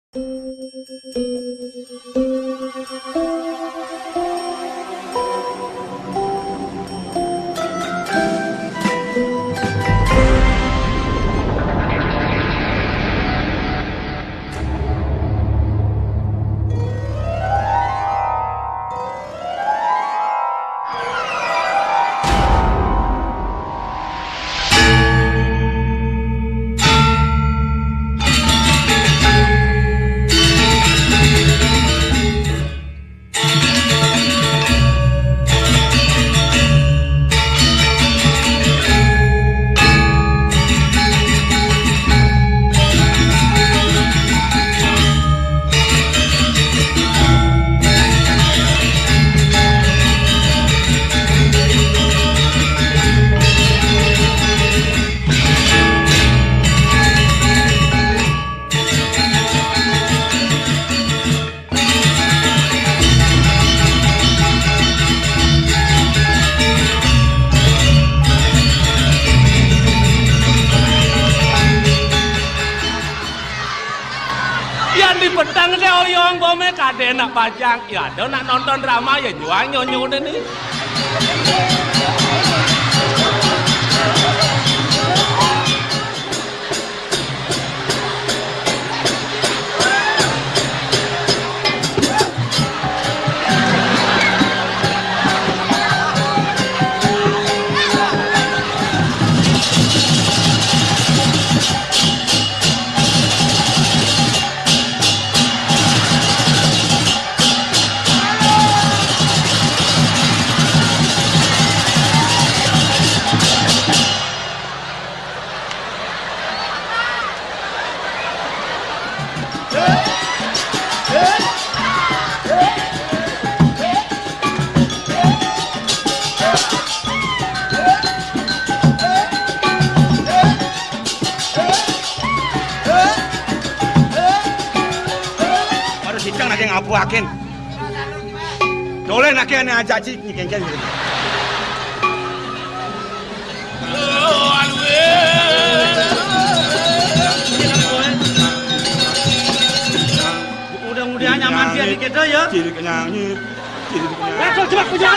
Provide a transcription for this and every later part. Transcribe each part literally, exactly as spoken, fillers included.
Yan di peteng sih oyong bome kadén nak pacang. Ya ada nak nonton drama ya juang nyonyo deh nih. Baru sidang lagi ngabuakin. Dolén aké ané aja, Ci, nyikengken gitu. Mudah-mudahan nyaman dia dikit ya. Cilik nyanyi, cilik nyanyi. Aduh, coba punya.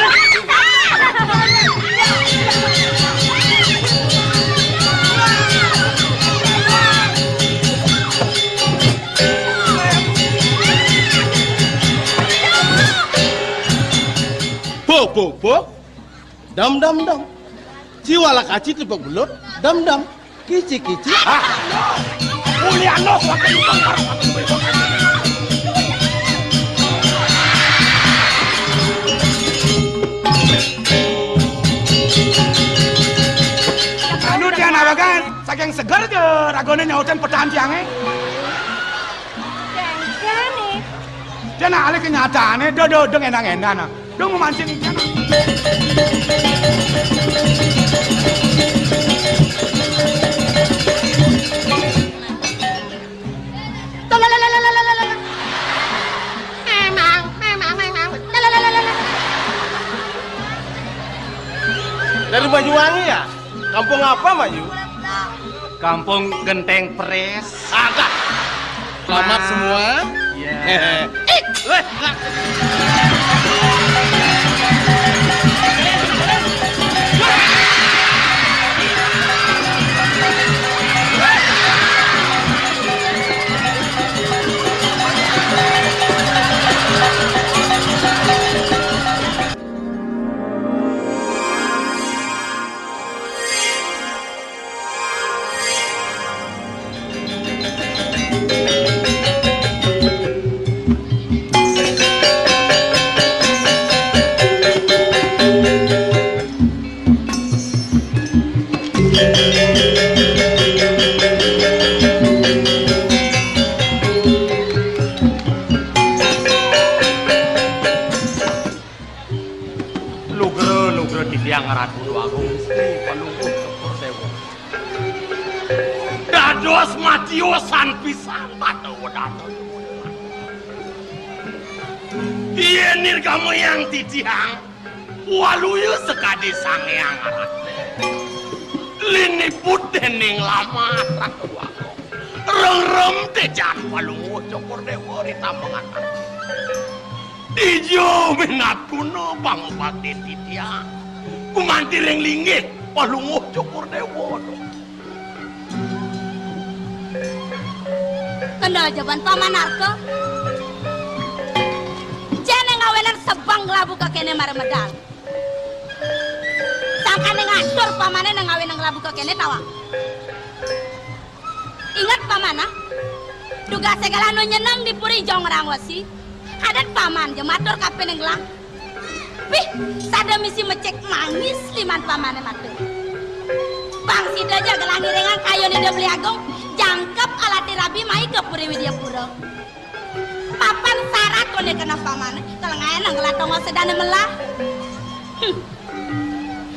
Bo, bo, bo. Dam, dam, dam. Ciwala kaci tepuk belut. Dam, dam. Kici, kici. Ah. Mulyano, wakil tukang parkir. Anu, dia nawakan, saking seger ke ragone nyautin petan tiangé. Dengkene. Dia nak alih kenyataane, do, do, deng enang-enang, nah. Dong memancing ikan. Memang, memang, memang. Dari Banyuwangi ya? Kampung apa, Mbak Yu? Kampung Genteng Pres. Agak. Selamat semua. Iya. Hehe. Ih, weh, enggak. Lugra, lugra titiang Ratu Déwa Agung Gusti Panungkun Sepur Séwu. Dados matiosan pisan Ratu Déwa Agung. Yén nirgamayang titiang, waluya sakadi Sang Hyang Ratu. Liniput déning lamah Ratu Déwa Agung. Rengrem téjan Palungguh Cokor Déwa ri tambengan. Dija minatuna pangubaktin titiang. Gumanti ring linggih Palungguh Cokor Déwa. Kena ja ban Paman Arka. Jani ngawinan sebeng kelabu ka kéné mara medal. Sangkané ngatur pamané né ngawinan kelabu ka kéné tawang. Inget paman, ah. Dugasé gelah nu nyeneng di puri Jongrang Wesi. Adat paman ja matur kapining gelah. Pih, sada misi mecek mangis liman pamané matur. Pang sida ja gelah ngiringang kayun Ida Beli Agung, jangkep alati rabi mai ka Puri Widyapura. Papan sarat koné kena pamané, kalenggahan gelah tongos sedané melah. Hmm.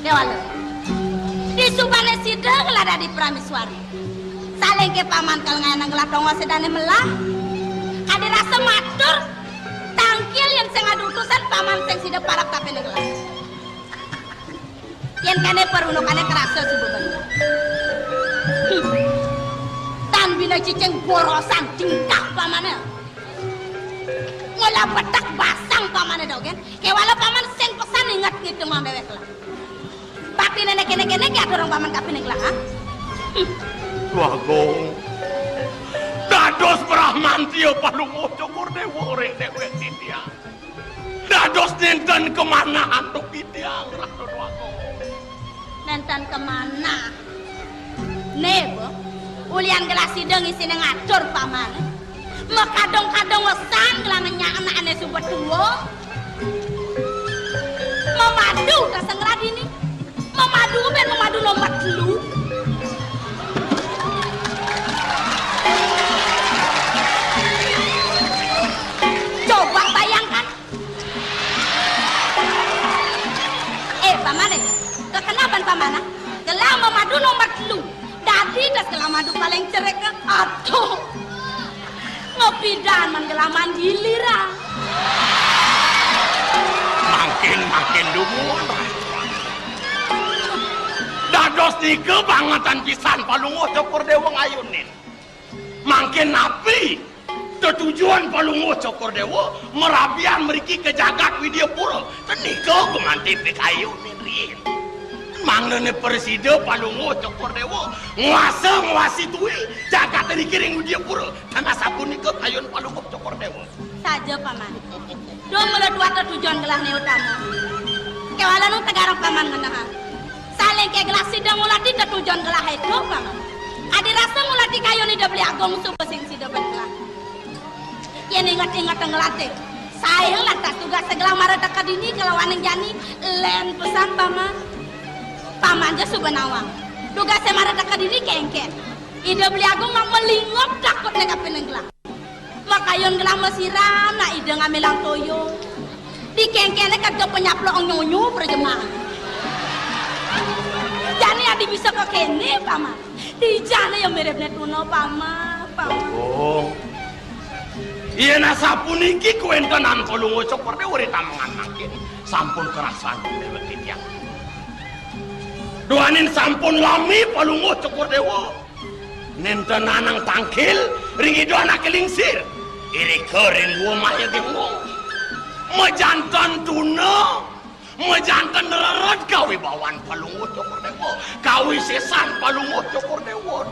Déwala. Disubané sida ngelah dadi praméswari. Salingké paman kalenggahan ngelah tongos sedané melah. Kadi rasa matur, tangkil yén sing ada utusan paman sing sida parab kapining gelah. Yén kéné parunukané karasa suba banget. Hmm. Tan bina cicing borosan tingkah pamané. Ngolah betek basang pamané dogén. Kéwala paman sing pesan inget ngitung déwék lah. Bakti nenek kéné-kéné ki aturang paman kapining lah, ha? Hmm. Wah, Gong. Dados Brahmantia Palungguh Cokor Déwa ring déwék titiang. Dados nénten kamanah antuk titiang, Ratu Déwa Gong. Nénten kamanah. Né, Bu, ulian gelah sida ngisiné ngatur paman. Makadang-kadang wesan gelah ngenyak anaké suba tua. Mamadu ka sangradini. Mamadu ben mamadu nomor telu. Coba bayangkan. Eh, paman, eh, kekenapan paman, ah? Gelah mamadu nomor telu. Dadi das gelah madu paling cerik, ah. Aduh. Ngopidan man gelah mandilir, ah. Mangkin, mangkin dumun. Dados nika bangetan pisan Palungguh Cokor Déwa ngayunin. Mangkin napi tetujon Palungguh Cokor Déwa marabian mriki ka jagat Widyapura? Ten nika gumanti pikayunin riin. Mangdané prasida Palungguh Cokor Déwa nguasa nguasi tui jagat riki ring Widyapura. Tan asapunika kayun Palungguh Cokor Déwa. Saja, Paman. Duh mula dua tetujon gelah né utama. Kéwala nu tegarang Paman ngenah. Salingké gelah sida ngulati tetujon gelah ento, Paman. Kadi rasa ngulati kayun Ida Beli Agung suba sing sida ben gelah. Yén inget-inget ngulati, saé lantas tugas gelah mara teka dini kalawaning jani, lén pesan, Paman. Paman ja suba nawang. Tugasé mara teka dini kénkén. Ida Beli Agung nak malingep takutné kapining gelah. Makayun gelah masiram, nak ida ngamilang toya. Di kénkéné kagak penyaplok nyonyo perjemaah. Jani adi bisa ka kéné, Paman. Di jani ya miripné tuna, Paman, Paman. Oh. Yén asapuniki kawéntenan Palungguh Cokor Déwa ri tamengan mangkin, sampun karasan déwék titiang. Duaning sampun lami Palungguh Cokor Déwa. Nénten anang tangkil ring Ida Anaké Lingsir. Irika ring Gua Maya Gembong. Majanten tuna, majanten rered kawibawan Palungguh Cokor Déwa. Kawisésan Palungguh Cokor Déwa.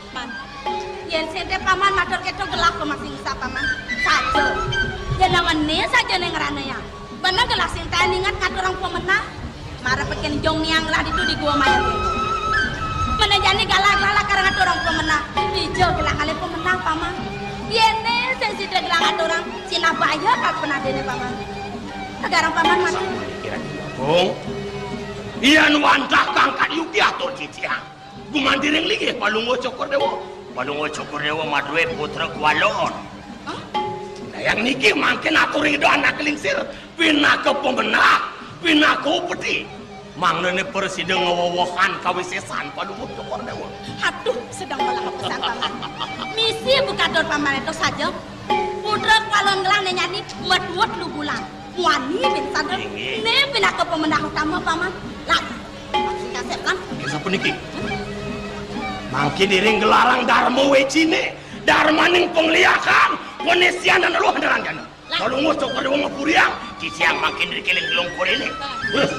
Man, yén sing té Paman matur kéto gelah pamasing sa Paman. Saja. Jenengané saja né ngranayang. Beneh gelah sing taén inget ngaturang pamenah. Mara peken jong niang gelah ditu di Gua Maya. Meneh jani gelah-gelah lakar ngaturang pamenah. Dija gelah ngalih pamenah, Paman. Yéné sing sida gelah ngaturang, sinah baya kal penadéné, Paman. Tegarang Paman mati. Sampun dikira-kira, Bung. Yén wantah kangkat yukti atur titiang. Gumanti ring linggih Palungguh Cokor Déwa. Palungguh Cokor Déwa madué putra kualon. Hah? Nah, yang niki mangkin atur ring Ida Anaké Lingsir pinaka pamenah, pinaka upeti. Mangdané prasida ngawewehan kawisésan Palungguh Cokor Déwa. Aduh, sedeng malah pesan Paman. Misi buka dor Paman itu saja. Putra kualon gelah né nyadi metuut lubulan. Muani bin sandra. Inggih. Né pinaka pamenah utama, Paman. Lah, maksud kasep kan? Inggih, sapuniki. Mangkin iring gelarang darma wecine, darmaning pangliakan, panesian dan roh dan ranjana. Kalungus cokor wong puriang, titiang mangkin dikiling gelung kurine. Wes.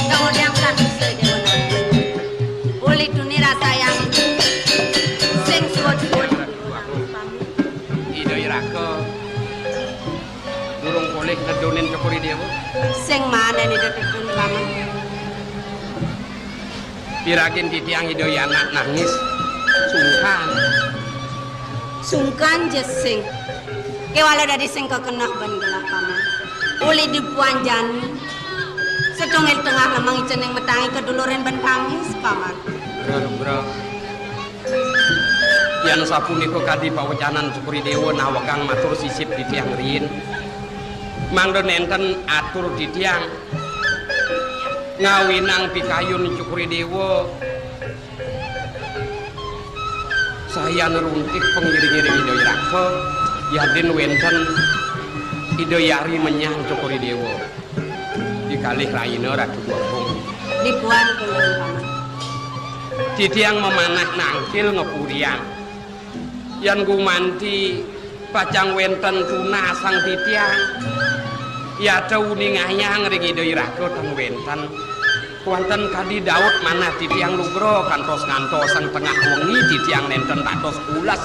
Kang Ujang Sastra Dewa Naga. Uli tuni rasa yang sing suwud-suwud. Ida Iraka durung polih nedunin Cokor I Dewa. Sing manen Ida Tetun Paman. Piragin titiang Ida Yana nangis sungkan. Sungkan jesing. Kéwala dadi sing kekenah ban gelah Paman. Uli dipuanjani. Setunggal tengah lemeng icening metangi kedulurin ban tangis, Paman. Bro, bro. Yan sapunika kadi pawecanan Cokor I Dewa nawegang matur sisip titiang riin. Mangda nénten atur titiang ngawinang pikayun Cokor I Dewa. Sayan runtik pangiring-iring Ida Iraka, yadin wénten Ida Yari menyang Cokor I Dewa. Di kalih rahina Ratu Agung. Dipuan kula, Paman. Titiang mamanah nangkil ngapuriang. Yan gumanti pacang wénten tunasang titiang. Yata uningayang ring Ida Iraka tan wénten. Wénten kadi Daud manah titiang lugra kantos ngantosang tengah wengi titiang nénten dados pules.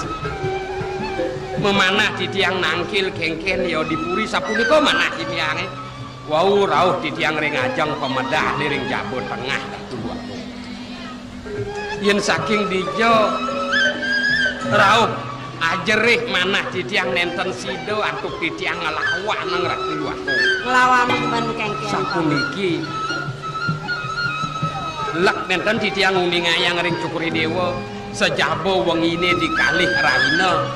Mamanah titiang nangkil kéngkén ya di puri sapunika manah titiangé. Wau rauh titiang ring ajeng pamedahné ring jaba tengah Ratu Agung. Yén saking dija rauh ajerih manah titiang nénten sida antuk titiang nglawanang Ratu Agung. Nglawanang ban kéngkén. Sapuniki. Lek nénten titiang nguningayang ring Cokor I Dewa, sajaba wenginé di kalih rahina.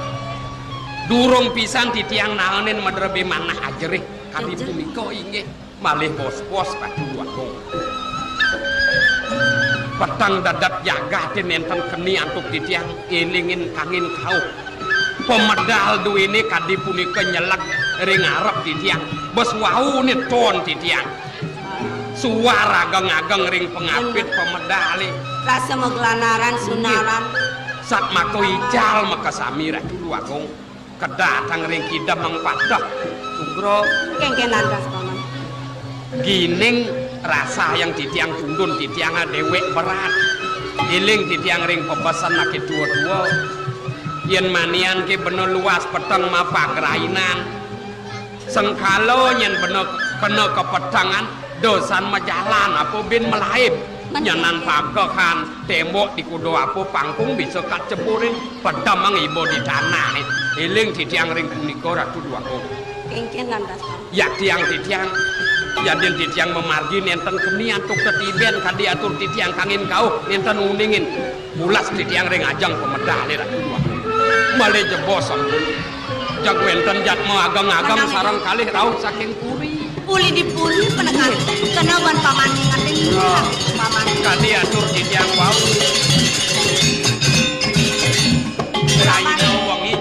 Durung pisan titiang naenin madrebé manah ajerih. Kadi punika inggih malih bos-bos Ratu Agung. Peteng dedet jagaté nénten keni antuk titiang élingin kangin kauh. Pamedal duéné kadi punika nyeleg ring arep titiang. Bes wau né ton titiang. Suar ageng-ageng ring pangapit pamedalé. Rasa maglanaran sunaran. Satmaka ical makasami Ratu Agung. Kedatang ring kidem mangpateh. Sugra. Kéngkénan ras, Paman. Gining rasa yang titiang tundun titiang déwék berat. Éling titiang ring pabesen aké tua-tua. Yén manian ké bena luas peteng mapagrainan. Sengkala yén bena kena kapetengan, dosan majalan apa bin malaib. Nyanan pagehan, tembok di kuda apa pangkung bisa kaceburin, pedemeng iba di tanah. Éling titiang ring punika, Ratu Déwa Agung. Kéngkén lantas, Pak. Ya tiang titiang, yadin titiang mamargi nénten keni antuk tetiben kadi atur titiang kangin kauh, nénten uningin. Pulas titiang ring ajeng pamedalé, Ratu Déwa Agung. Malih jebos sampun. Jag wénten jadma ageng-ageng sareng kalih rauh saking puri. Uli di puri penekan. Kena wan paman ngingetin. Paman. Kadi atur titiang wau. Rahina wengi.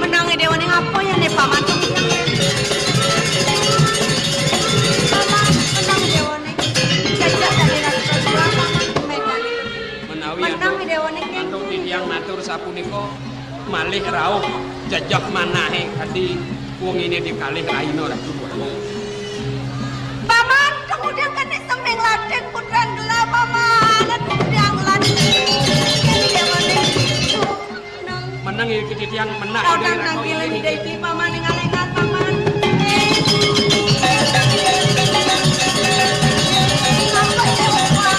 Menang Déwa Ning apa ya né paman tuh? Paman, menang Déwa Ning. Jajah tadi ratu kedua, paman, medan. Menawi menang antuk, Déwa Ning. Antuk titiang matur sapunika, malih rauh jejeh manahé kadi wenginé di kalih rahina Ratu Déwa Ning. Paman, kemudian kan semeng latih putran gelah, paman. Kemudian latih. Déwa Ning. Menang. Menang iki titiang menang. Kau nang nang pilih di dai paman ning alengan paman. Eh. Apa ya, Pak?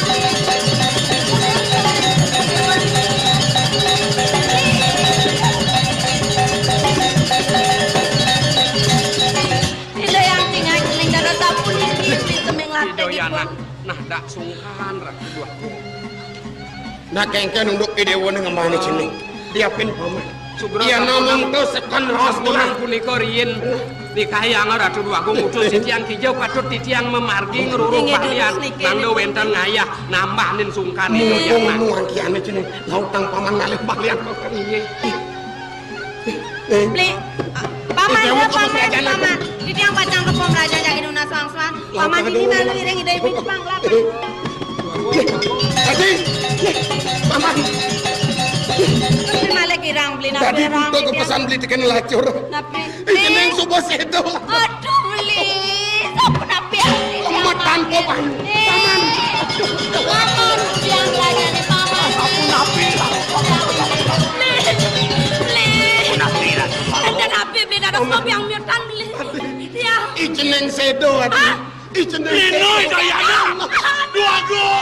Ida yang tinggal ning dana sapu niki, beli semeng latih. Ida ya, anak. Nah, dak sungkan, Ratu. Nah, kéngkén unduk Idéwa ning ngemané cening. Diapin paman. Sugra. Iya, sampun namung nang, tesekan sampun nang punika riin. Nikahi Anga Ratu Déwa Agung utus titiang kija patut titiang mamargi ngruruh. Inggih, palian. Durus niki, mangda niki. Wénten ngayah nambahin sungkan. Mumpung nuan kiané cening, lautang paman ngalih palian. Inggih. Eh. Beli, ah, paman, eh, ya, apa paman, paman. Titiang pacang kepo meraja jagi nunas wangsuan. Paman ini malu iring idai bicpang lah. Adi, paman. Tapi malah kirang beli napi. Tadi orang tuh pesan beli tekan lacur. Napi? Iki neng suba sedo. Aduh, beli. Sampun api. Lemet tanpa paman. Paman. Paman, yang raja nih, paman. Sampun api. Beli. Beli. Sampun api, Ratu. Enten api, beli. Ada sop yang miutan, beli. Ya. Ijeneng sedo, Adi. Ah. Ijeneng sedo. Lino, itu ya, Dong. Dua gol.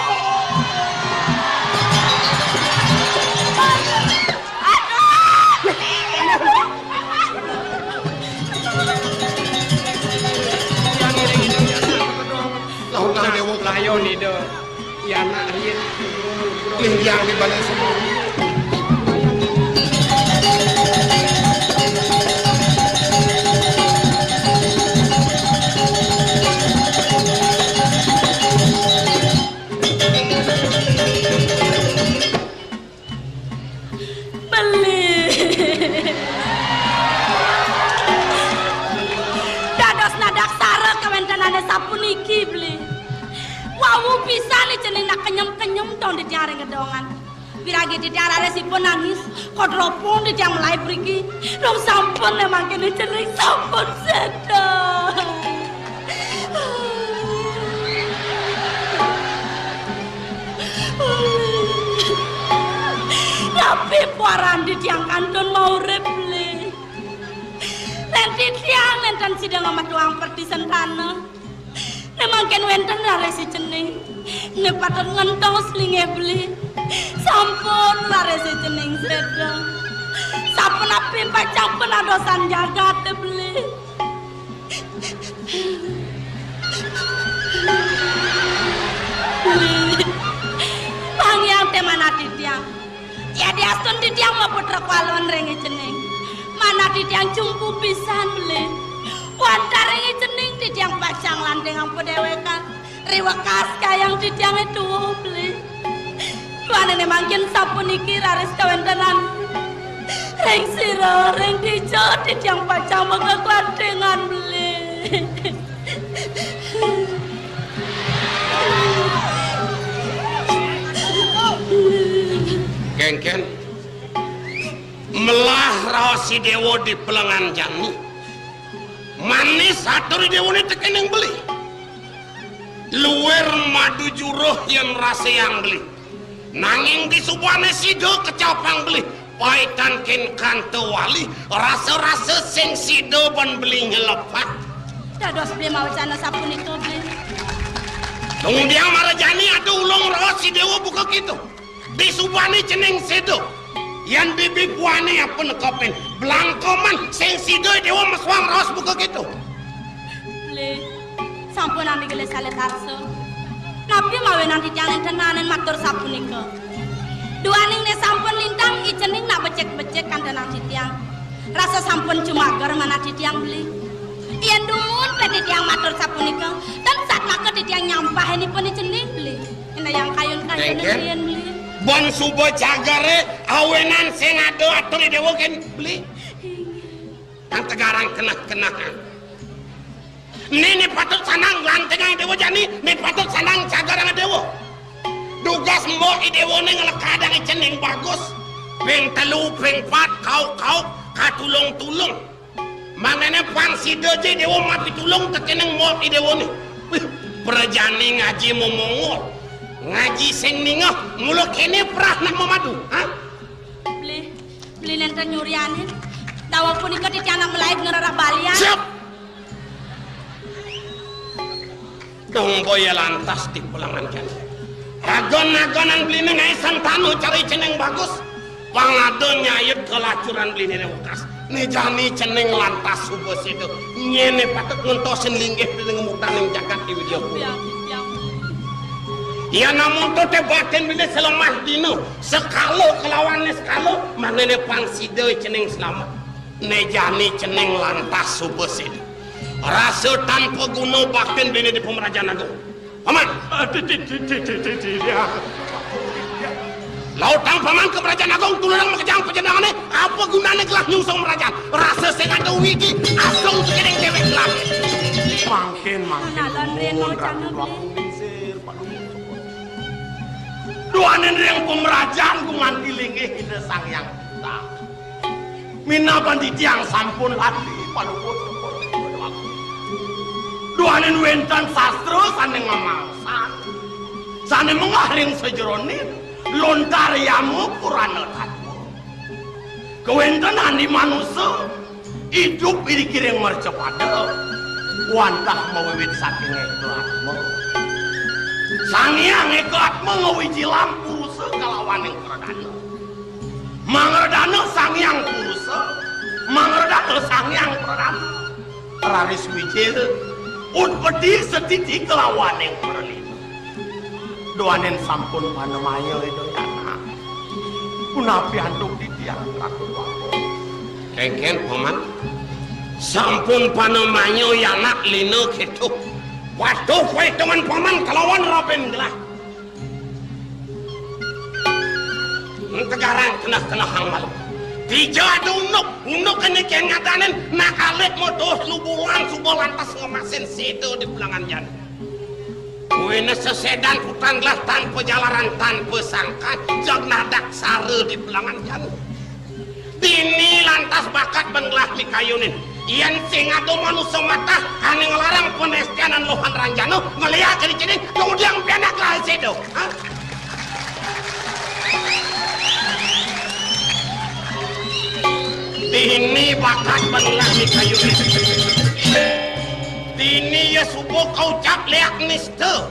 Aduh. Laut Déwa. Layon, Ida. Ya, anak riin. Linggih di balé semua. Beli. Dados nadak sara kawéntenané sapuniki, beli. Wau pisan cening nak kenyem-kenyem tong di tiang ring gedongan. Piragi titiang raris ipun nangis, kodropong titiang malaib mriki. Dong sampun né mangkéné cening sampun séda. Napi paran titiang kantun maurip, Beli? Lan titiang nénten sida ngametuang perti sentana. Né mangkin wénten raris cening. Né patut ngentos linggih Beli. Sampun raris cening séda. Sapunapi pacang panadosan jagat, Beli. Beli. Pang Hyang Déwa manah titiang. Yadiastun titiang maputra kwalon ring cening. Manah titiang cumpu pisan, Beli. Wantah ring cening titiang pacang lantingang padéwékan. Riwekas kayang titiangé tuwuh, Beli. Duaning mangkin sapuniki raris kawéntenan ring sira, ring dija titiang pacang makaklantingan, Beli. Kénkén, melah raos Idéwa di pelengan jani. Manis atur Idéwané tekéning beli. Luir madu juruh yén raséang beli. Nanging disubané sida kecapang beli, paitan kén kanta wali, rasa-rasa sing sida ban beli nyelepat. Dados beli mawacana sapunika, beli. Kemudian marajani ada ulung raos si Déwa buka kéto. Disubané cening sida. Yan bibi buané apa nekepin. Blangkoman sing sida Déwa mesuang raos buka kéto. Beli, sampun nami gelis salih tarsa. Napi mawinan titiang nénten naenin matur sapunika? Duaning né sampun lintang, i cening nak becik-becik kantenang titiang. Rasa sampun cumager manah titiang, beli. Yén dumun pé titiang matur sapunika, tan satmaka titiang nyampahin ipun i cening, beli. Éndah yang kayun-kayun Kéngkén? Riin, beli. Ban suba cageré awinan sing ada atur i Déwa kén, beli. Nang tegarang keneh-keneh. Né, né patut sandang lantingang Déwa jani, né patut sandang cagerang Déwa. Dugas mbok i Déwané nglekadang i cening bagus. Ping telu, ping pat, kauk-kauk, katulung-tulung. Mangdané pang sida ja Déwa mapitulung tekéning mbok i Déwané. Wih, prajani ngaji momongol. Ngaji sing ningeh, mula kéné prah nak mamadu, ha? Beli, beli nénten nyurianin. Daweg punika titiang nak malaib ngrereh balian. Siap. Dong boya lantas di pelengan jani. Agon-agonan beliné ngaé sentana cara i cening bagus. Pang ada nyayut kalacuran beliné wekas. Né jani cening lantas suba sida. Nyén né patut ngentosin linggih dening murdaning jagat di Widya Pura. Yan amonto té batin beliné selemah dina, sekala kalawan niskala, mangdané pang sida cening slamet. Né jani cening lantas suba sida. Rasa tanpa guna baktin beliné di Pamrajan Agung. Paman. Ah, ti, ti, ti, ti, ti, ti, ti, ya. Lautang paman ka Pamrajan Agung, tulurang makejang pajenengané, apa gunané gelah nyungsung mrajan? Rasa sing ada widi, asung sekining déwék gelah. Mangkin, mangkin. Nalon rin mau nuwun, cangkem Ratu rin. Agung Lingsir, Pak Dumun. Duaning ring pamrajan gumanti linggih Ida Sang Hyang Widi. Minab titiang sampun lali panuwun. Duaning wénten sastra sané ngamangsan, sané menggah ring sajeroning lontar yama purana tatwa. Kawéntenan di manusa idup iriki ring mercapada wantah mawiwit saking éka atma. Sang Hyang Éka Atma ngawijilang purusa kalawaning pradana. Mangredana Sang Hyang Purusa, mangredana Sang Hyang Pradana. Raris wijil, utpeti, stiti kalawaning pralina. Duaning sampun panamaya Ida Hyang Anak. Punapi antuk titiang Ratu Agung? Kéngkén, Paman. Sampun panamaya Hyang Anak lina kéto. Patuh paitungan Paman kalawan rabin gelah. Tegarang keneh-kenehang malu. Dija ada unduk, unduk kéné kén ngadanin, nak alit metuh lubulan suba lantas ngemasin sida di pelengan jani. Kuwi sesedan putan gelah tanpa jalaran, tanpa sangkan, jag nadak sara di pelengan jani. Dini lantas bakat ban gelah mikayunin. Yén sing ada manusa matah ané nglarang panestianan lohan ranjana, ngeliak di cening, kemudian pianak lah sida. Ha? Dini bakat ban gelah mikayunin. Dini ya suba kaucap liak nista.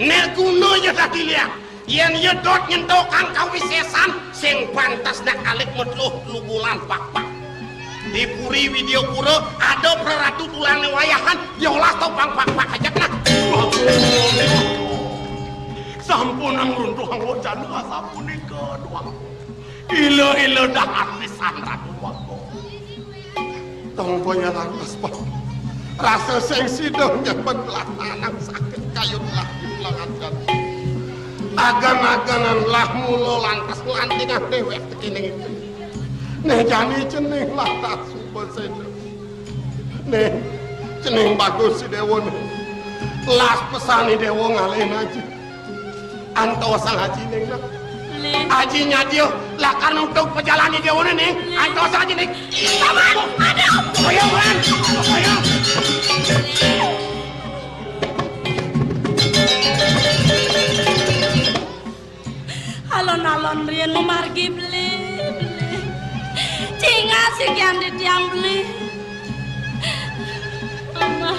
Né guna ya dadi liak. Yén ya dot nyentukang kawisésan, sing pantes nak alit metuh lubulan pakpak. Di Puri Widyapura ada praratu dulané wayahan, diolah topang pakpak ajak nah. Sampun ngruntuhang wacana sapunika, Duagung. Ila-ila dahat pisan, Ratu Agung. Tong boya lantas, Pak. Rasa sing sida nyambat lantanan sakit kayun lagi pelengan jati. Agan-aganan lah mula lantas nglantingang déwék tekining itu. Né jani cening lantas suba sida. Né, cening bagus i déwa, né. Las pesan i déwa ngalih aji. Antosang aji, Ning, nah. Lé. Aji nyadya lakar nutug pajalan i déwané, Ning. Lé. Antosang aji, Ning. Paman, aduh. Ayo, Man. Ayo. Sekian titiang beli. Mama.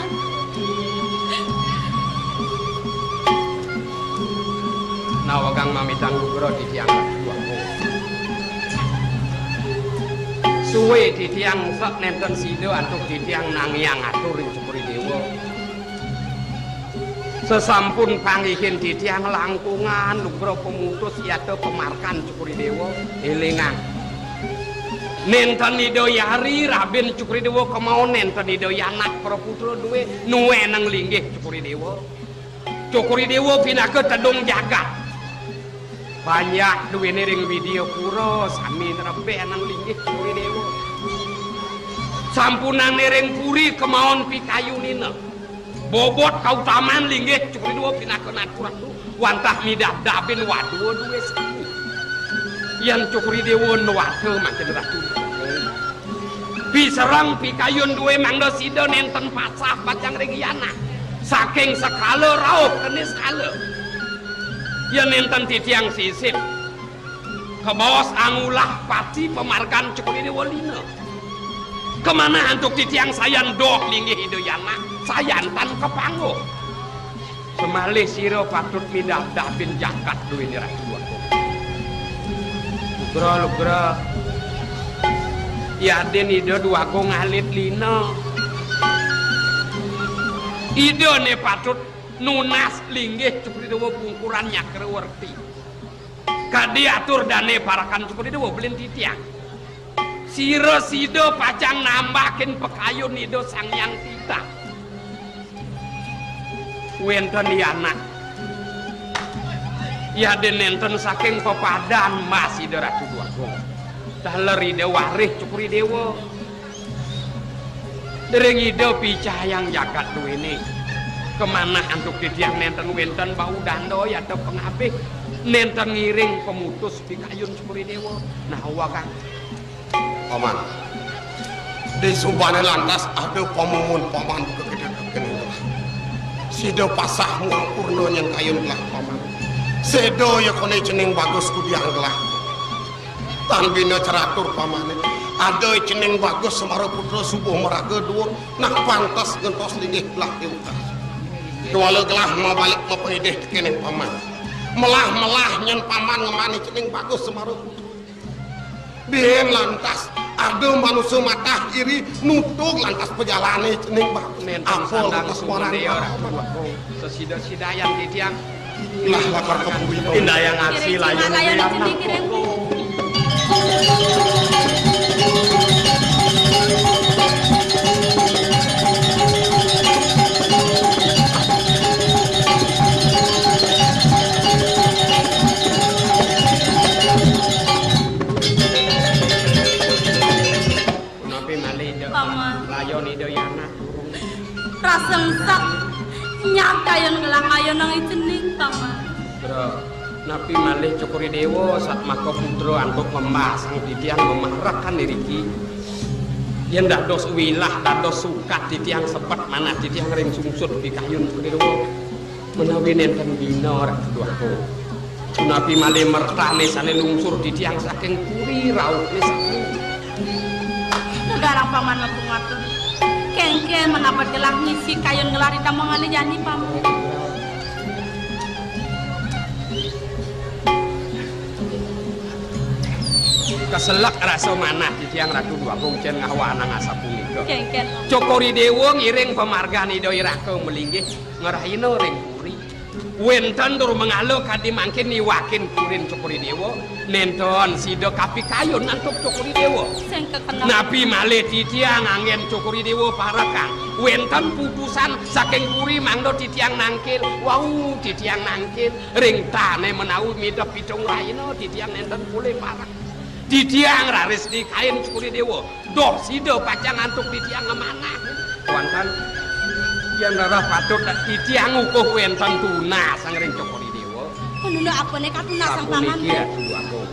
Nawegang mamitang lugra titiang. Suwe titiang sek nenten sida antuk titiang nangiang atur ring Cokor I Dewa. Sesampun panggihin titiang langkungan lugra pamutus yata pamargan Cokor I Dewa, elingang. Nenten Ida Yari, rabin Cokor I Dewa kemaon, nenten Ida Yanak praputra duwe, nueneng linggih Cokor I Dewa. Cokor I Dewa pinaka tedung jagat. Banyak duwene ring Widyapura, sami nrebenang linggih Cokor I Dewa. Sampunang ring puri kemaon pikayunina. Bobot kautaman linggih Cokor I Dewa pinaka Natu Ratu, wantah midabdabin wadua duwe sami. Yan Cokor I Dewa nuwata mangkin Ratu. Pisereng pikayun duwe mangda sida nenten pasah pacang ring yana. Saking sekala rauh kene sekala. Yan nenten titiang sisip. Kabaos angulah pati pamargan Cokor I Dewa lina. Kamanah antuk titiang sayan doh linggih Ida Yana, sayan tan kapangguh. Semalih sira patut midabdabin jagat duwene Ratu Agung. Lugra, lugra. Yadin Ida Dwagung alit lina. Ida ne patut nunas linggih Cokor I Dewa pungkuran Nyakrawerti. Kadi atur dane parekan Cokor I Dewa, belin titiang. Sira sida pacang nambahin pakayun Ida Sang Hyang Titah. Wenten yana. Yadin nenten saking pepadan mas Ida Ratu Dwagung. Taler Ida Warih Cokor I Dewa. Ring Ida picayang jagat duwene. Kamanah antuk titiang nenten wenten bau danda yata pangabih, nenten ngiring pamutus pikayun Cokor I Dewa. Nah, wagang. Paman. Di subane lantas ada pamumun paman buka kita kene. Sida pasah muang purna nyen kayun gelah paman. Seda ya kone cening bagus kudiang gelah. Tan bina ceratur pamane. Ada cening bagus Semara Putra subuh maraga duur, nah pantes ngentos linggih gelah diukas. Kuala gelah mabalik mapangidih tekene paman. Melah-melah nyen paman ngemani cening bagus Semara Putra. Biyen lantas ada manusa matah iri nutug lantas pejalane cening bagus. Nenten apa sandang lantas sumun warang dia paman. Sesida-sidayan titiang. Lah lapar kepuri. Indayang aksi layu. Layu cening kiring. Napi malih, Dek? Paman. Layon Ida Yana. Rasa engsap. Nyak kayun ngelah kayun nang icening, Paman. Bro, napi malih Cokor I Dewa satmaka putra antuk ngembasang titiang mamarekan iriki. Yen dados wilah, dados sukat titiang sebet manah titiang ring sungsut pikayun Cokor I Dewa. Menawi nenten dina Ratu Dwagung. Punapi malih mertane sane lungsur titiang saking puri rauhne sami. Negarang Paman Mapungatu. Kengken menabat gelah ngisi kayun gelah ri tamongane jani, Paman. Keselak rasa manah titiang Ratu Dwagung cen ngawanang asapunika. Kengken, Paman. Cokor I Dewa ngiring pamargan Ida Iraka malinggih ngrahina ring puri. Wenten tur mangala kadi mangkin niwakin purin Cokor I Dewa, nenten sida kapikayun antuk Cokor I Dewa. Sing kekenal. Napi malih titiang anggen Cokor I Dewa parekang. Wenten putusan saking puri mangda titiang nangkil. Wau titiang nangkil ring tane menawi midep pitung rahina titiang nenten polih parek. Titiang raris nikain Cokor I Dewa. Doh sida pacang antuk titiang ngamanah. Wonten yen rereh patut titiang ngukuh wenten tunasang ring Cokor I Dewa. Penunda apane katunasang Paman? Sapuniki, Ratu Agung.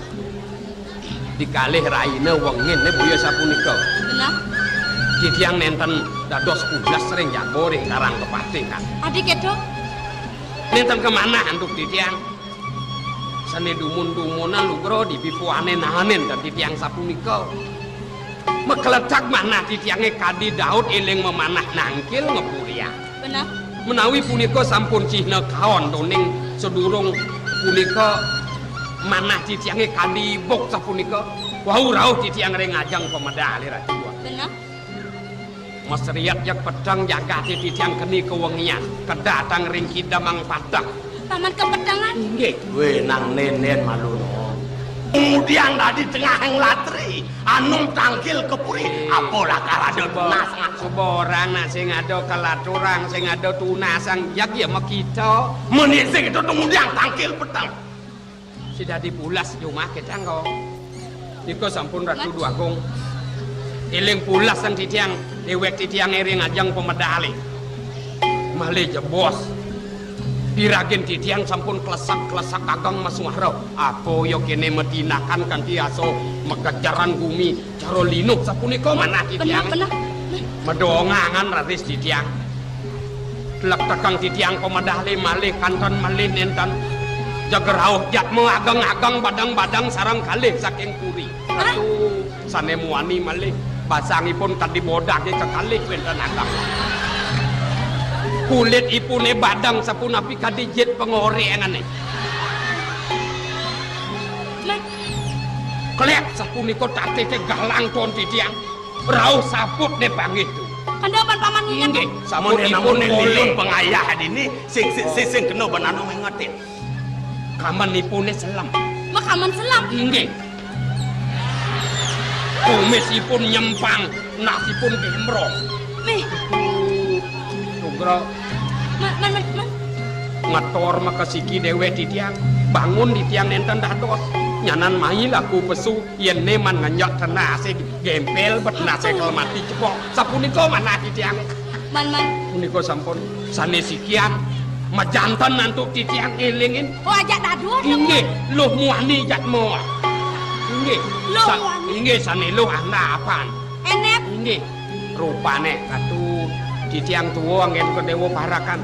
Dikalih raina wengine boya sapunika. Bener. Titiang nenten dados tugas ring jaba ring Karang Kepatihan. Adi keto? Nenten kamanah antuk titiang. Sane dumun-dumunan lugra dipipuane nahanin dadi tiang sapunika. Makeletak manah titiange kadi Daud eling mamanah nangkil ngepuriang. Beneh. Menawi punika sampun cihna kaon toning sadurung punika manah titiange kadi ibuk sapunika. Wau rauh titiang ring ajeng pamedale Ratu. Beneh. Masriat jeg peteng jagate titiang keni kawengian. Kedatang ring kidemang pateh. Paman kepetengan. Inggih. Weh, nang nenden malu no. Kemudian dadi tengahing latri, anum tangkil ke puri, apa lakar ada tunas ngan. Suba orang nak sing ada kelaturang, sing ada tunasang, jag ya makita. Menik sing itu kemudian tangkil peteng. Sida di pulas jumah kita engko. Nika sampun Ratu Dwagung. Eling pulas sang titiang, dewek titiang ring ajeng pamedale. Malih jebos. Piragin titiang sampun klesak-klesak ageng masuara. Apa ya kene matinakan kanthi asa makejaran gumi cara linuh sapunika manah titiang. Bener, bener. Medongangan raris titiang. Tlektekang titiang pamedale malih kanten malih nenten. Jeg rauh jatma ageng-ageng badang-badang sareng kalih saking puri. Ratu sane muani malih basangipun kadi bodage kekalih wenten ageng. Kulitipune badang sapunapi kadi jit pangorengane. Klek sapunika tatete galang ton titiang. Rauh saput ne panggih tu. Kendel pan paman nginget. Inggih, sampun ipun lilun pengayah dini sing sing sing sing kena ban anu ngingetin. Kamanipune selem. Makaman selem. Inggih. Kumisipun nyempang, nasipun gembrong. Mih. Sugra. Man, man, man, man. Ngetor makasiki dewek titiang. Bangun titiang nenten dados. Nyanan mai laku pesu. Yen ne man ngenjak tenase gempel bet nase kelmati cepok. Sapunika manah titiang. Man, man. Punika sampun sane sikian majanten antuk titiang elingin. Oh, ajak dados. Inggih, luh muani jatma. Inggih. Luh muani. Inggih, sane luh anapan. Enep. Inggih. Rupane katu titiang tua anggen Dewa parakan.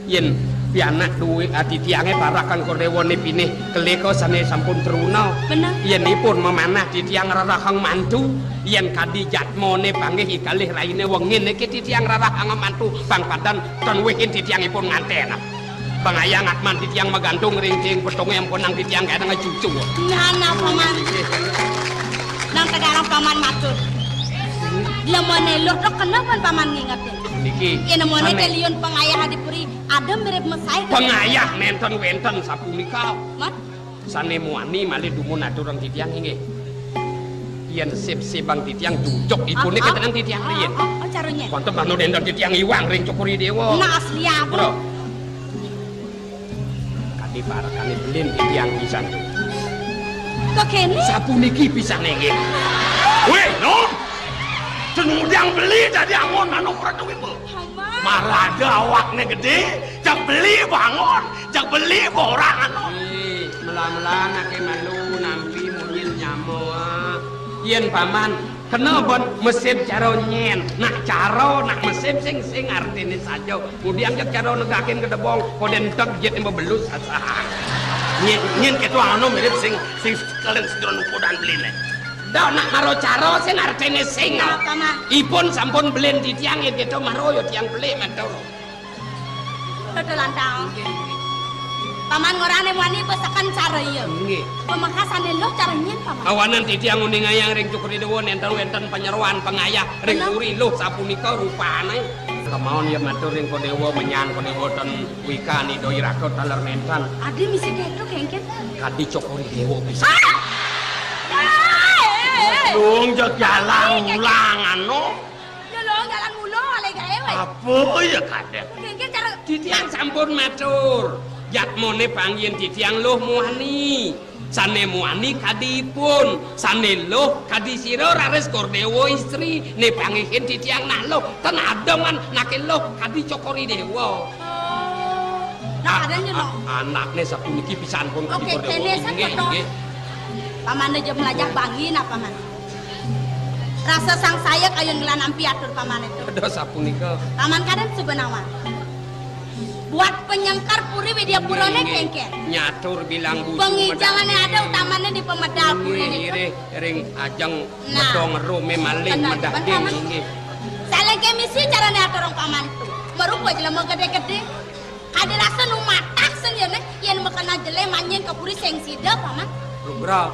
Yen pianak duwe ati tiange parakan Kodewa ne pinih keleka sane sampun truna. Bener. Yen ipun mamanah titiang rerahang mantu, yen kadi jatmane panggih ikalih raine wengin niki titiang rerahang mantu pang padan ten wihin titiang ipun nganten. Pangayah ngatman titiang magantung ring ting petunge ampunang titiang kadang cucu. Nah, nah, paman. Nang tegarang paman matur. Lemone luh tok kena pan paman ngingetin. Niki. Yen lemone teliun pangayah di puri. Ada mirip mesai. Pengayah nenten wenten sapunika. Mat? Sane muani malih dumun aturang titiang inggih. Yen sip-sibang titiang jujuk ipune ketenang titiang riyen. Oh, caranya. Wonten manut enten titiang iwang ring Cokor I Dewa. Nah, asli apa? Bro. Kadi parekane belin titiang pisan tu. Kok kene? Sapuniki pisan inggih. Weh, Nom. Tenudang beli tadi angon manuk Ratu Wimbo. Marada awakne gede, jak beli bangun, jak beli borang anu. Ih, mela-mela anake malu nampi munyin nyama. Yen paman kena ban mesin cara nyen, nak cara nak mesin sing sing artine saja. Kemudian jak cara negakin ke debong, koden tek jet yang belus asah. Nyen nyen ketua anu mirip sing sing kalian sedron upodan beline. Dak nak maro cara sing artine sing. Apa mah? Ipun sampun belin titiang ya gitu maro yo tiang beli matur. Dodol lantang. Paman ngorane muani besekan cara iya. Nggih. Pemekasane luh cara nyen paman. Awanan titiang uningayang ring Cokor I Dewa nenten wenten panyeroan pangayah ring puri luh sapunika rupane. Kemawon ya matur ring Kodewa menyan Kodewa ten wikani doi raga taler nenten. Adi misi keto kengken. Kadi Cokor I Dewa bisa. Dong jak jalan ulang anu. Ya lo jalan mulu ale gawe. Apa ya kadek? Kengken cara titiang sampun matur. Jatmone panggihin titiang luh muani. Sane muani kadi ipun, sane luh kadi sira raris Kordewa istri, ne panggihin titiang nak luh, ten ademan nake luh kadi Cokor I Dewa. Oh. Nah, ada nyen, no? Anakne sapuniki pisan pun kadi Kordewa. Inggih, inggih. Paman aja melajah bangi napa man? Rasa sang saya kayun ngelan ampi atur paman itu. Ada sapunika. Paman kadang sebenawan. Buat penyengker puri Widyapurane kengken. Nyatur bilang busu. Pengijangannya ada utamanya di pemedal puri niku. Nggih, ring ajeng medong rome malih medaging nggih. Salengke misi carane atur rong paman tu. Merupa jelema gede-gede. Kade rasa nu matah sen ya, Nek. Yen mekena jele manyen ke puri sing sida, Paman. Lugra.